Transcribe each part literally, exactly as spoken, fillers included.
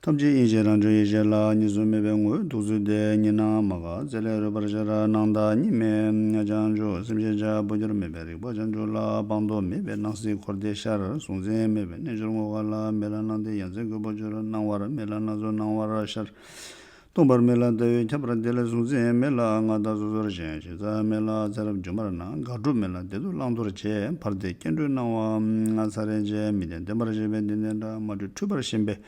ཐམས་ཅད་དབྱིངས་ཤེས་རང་བྱུང་ཡེ་ཤེས་ལ། གཉིས་སུ་མེད་པའི་ངོ་བོས་གཏུགས་ཚུལ་ཏེ། གཉིས་སྣང་མ་འགགས་རྩེ་ལས་རོལ་པར་ཤར། སྣང་བཏགས་གཉིས་མེད་བྱང་ཆུབ་སེམས་ཤེས་བྱ། འཕོ་འགྱུར་མེད་པའི་རིག་པ་བྱང་ཆུབ་ལ། སྤངས་རྟོགས་མེད་པའི་སྣང་སྲིད་འཁོར་འདས་ཤར། གཟུང་འཛིན་མེད་པའི་རྣལ་འབྱོར་ངོ་དགའ་ལ། མེད་ལ་སྣང་སྟེ་ཡ་མཚན་རྒོད་པོ་གྱུར། སྣང་བར་མེད་ལ་སྣང་ཚུལ་སྣང་བར་ཤར། སྟོང་པར་མེད་ལ་ལྟ་བས་ཁྱབ་པར་འདོད་ལ། གཟུང་འཛིན་མེད་ལ་ང་རྟག་སོ་སོར་ཞེན། གཞི་རྩ་མེད་ལ་ཚེ་རབས་སྒྱུ་མར་སྣང་། དགག་སྒྲུབ་མེད་ལ་བདེ་སྡུག་བླང་དོར་བྱེད། ཕར་འདེད་སྐྱེ་འགྲོའི་སྣང་བ་ཚར་རེ་བྱེད། མིག་ལྡན་བདེན་པར་ཤེས་པས་བདེན་བདེན་འདྲ། མ་འཁྲུལ་འཁྲུལ་པར་ཞེན་པས་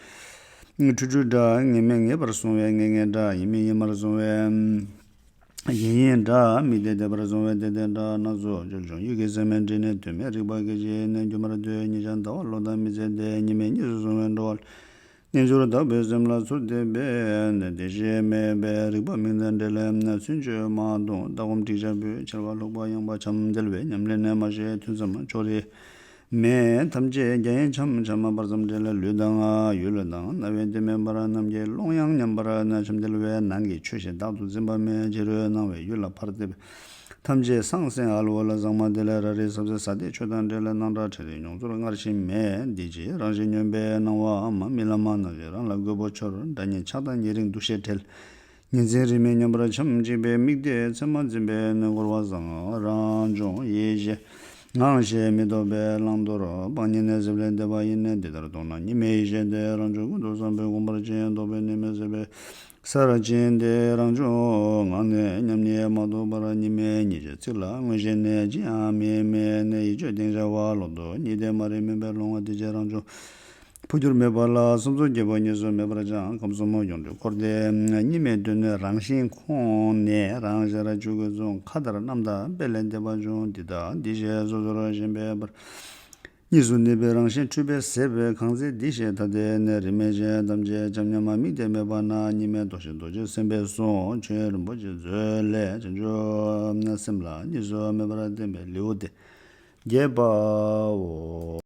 འཁྲུལ་འཁྲུལ་འདྲ། ངེས་མེད་ངེས་པར་བཟུང་བས་ངེས་ངེས་འདྲ། ཡིན་མིན་ཡིན་མར་བཟུང་བས་ཡིན་ཡིན་འདྲ། མིག་ལྡན་བདེན་པར་བཟུང་བས་བདེན་བདེན་འདྲ། སྣ་ཚོགས་བཅུ་བྱུང་ཡུལ་གྱི་སེམས་མེད་འབྲས་གནས་དོན་མེད་རིག་པ་སྐད་ཅིག་ནས། སྒྱུ་མར་འདོད་གཉིས་ཆ་ཟླ་བ་ལོ་དང་མི་ཚེ་འདས། གཉིས་མེད་གཉིས་སུ་བཟུང་བས་འགྲོ་བ་རྣལ་འབྱོར་དག་པའི་སེམས་ལ་ཚུར་བལྟས་པས་ནི། བདེ་གཤེགས་མེད་པའི་རིག་པ་མིང་དང་འབྲེལ་ལས་ཚུན་ཆད་མ་གཏོགས། ལྟ་སྒོམ་ཁྲིགས་ཆགས་པོས་འཆར་བ་ལྷུག་པ་ཡངས་པ་འཆམ། དལ་བའི་ཉམས་ལེན་ནས་མ་བཤད་ཐུན་མཚམས་ཕྱོགས་རིས་མེད། ཐམས་ཅད་རྒྱ་ཡན་འཆམ་འཆམ་བར་མཚམས་འབྲེལ་ལས། ལུས་དང་ཡུལ་དང་རྣ་བའི་གཏི་མུག་པར། རྣམས་ཀྱི་ཀློང་ཡངས་མཉམ་པར་འཆམ། དལ་བའི་ནང་གི་ཆོས་གཞན་བདག་ཏུ་འཛིན་པ་མེད། ཕྱི་རོལ་སྣང་བའི་ཡུལ་ལ་ཕར་བལྟས་པས། ཐམས་ཅད་སང་སེང་ཨལ་ཝ་ལ་ཟང་མ་དེ་ལས་ར་རི་སབ་སེ་ས་སྟེ་ཆོས་དང་འབྲེལ་ལས་སྣང་གྲགས་འཕྲལ་རིག་མྱོང་ཚོར་སྔར་བཞིན་མེད། འདི་ཕྱིར་རང་བཞིན་སྙོམས་པའི་སྣང་བའམ་རྨི་ལམ་ནང་བཞིན་རང་ལ་རྒོད་པོ་འཆོར། སྒྲ་ཉིད་ཆགས་སྡང་ཉེ་རིང་འདུ་ཤེས་བྲལ། ཉིན་མཚན་རིས་མེད་མཉམ་པར་འཆམ་གཅིག་པའི་མིག་དེ་མཚན་མ་འཛིན་པས་ནི་འཁོར་བ་བཟང་། རང་བྱུང་ཡེ་ཤེས་ངང་ཞེས་མི་ལྡོག་པའི་བླང་དོར་སྤང་། ཉིད་ནས་གཟིབ་ལས་འདས་པ་ཡིན་ནས། འདི་ལྟར་མཐོང་ན་གཉིས་མེད་ཡེ་ཤེས་དེ། རང་བྱུང་ཀུན་ཏུ་བཟང་པོས་བསྒོམ་པར་བྱེད། ལྡོག་པའི་གནས་མེད་ཟད་པའི་ས་ར་ཅན་དེ། རང་བྱུང་ངང་ནས་མཉམ་ཉིད་མ་རྟོགས་པར། གཉིས་མེད་གཉིས་ཆ་ཚིག་ལ་མངོན་ཞེན་ནས། ཅི་ཡང་མེད་མེད་ནས་ཡིད་དཔྱོད་གཏིང་ཤར་བ། ལོག་རྟོག་གཉིས་ལྡན་མ་རིག་མུན་པའི་ལོང་བ། དེ་ཕྱིར་རང་བྱུང་འཕོ་འགྱུར་མེད་པ་ལ། སུམ་ཚོགས་བརྒྱད་པོ་གཉིས་སུ་མེད་པར་སྦྱང་། ཁམས་གསུམ་ཡོངས་གྲོལ་འཁོར་འདས་གཉིས་མེད་དོན་ནི། རང་བཞིན་ཁོང་ནས་རང་ཤར་ཆོས་སྐུ་གསུང་། མཁའ་ལྟར་རྣམ་དག་དཔལ་ལས་འདས་པ་བྱུང་། འདི་དག་འདི་ཞེས་སོ་སོར་ཞེན་པའི་བར། གཉིས་སུ་གནས་པའི་རང་བཞིན་འཁྲུལ་པས་ཟད་པས་གང་ཚེ་འདི་ཞེས་ཐ་དད་ནས། རིས་མེད་ཅན་ཐམས་ཅད་འཆམ་མཉམ་མ། དམིགས་གཏད་མེད་པ་ན། གཉིས་མེད་རྟོགས་ཤིང་རྡོ་རྗེ་སེམས་དཔས་གསུངས། ཆོས་དབྱིངས་རིན་པོ་ཆེའི་མཛོད་ལས། བྱང་ཆུབ་སེམས་ལ་གཉིས་སུ་མེད་པར་བསྟན་པའི་ལེའུ་སྟེ་བརྒྱད་པའོ།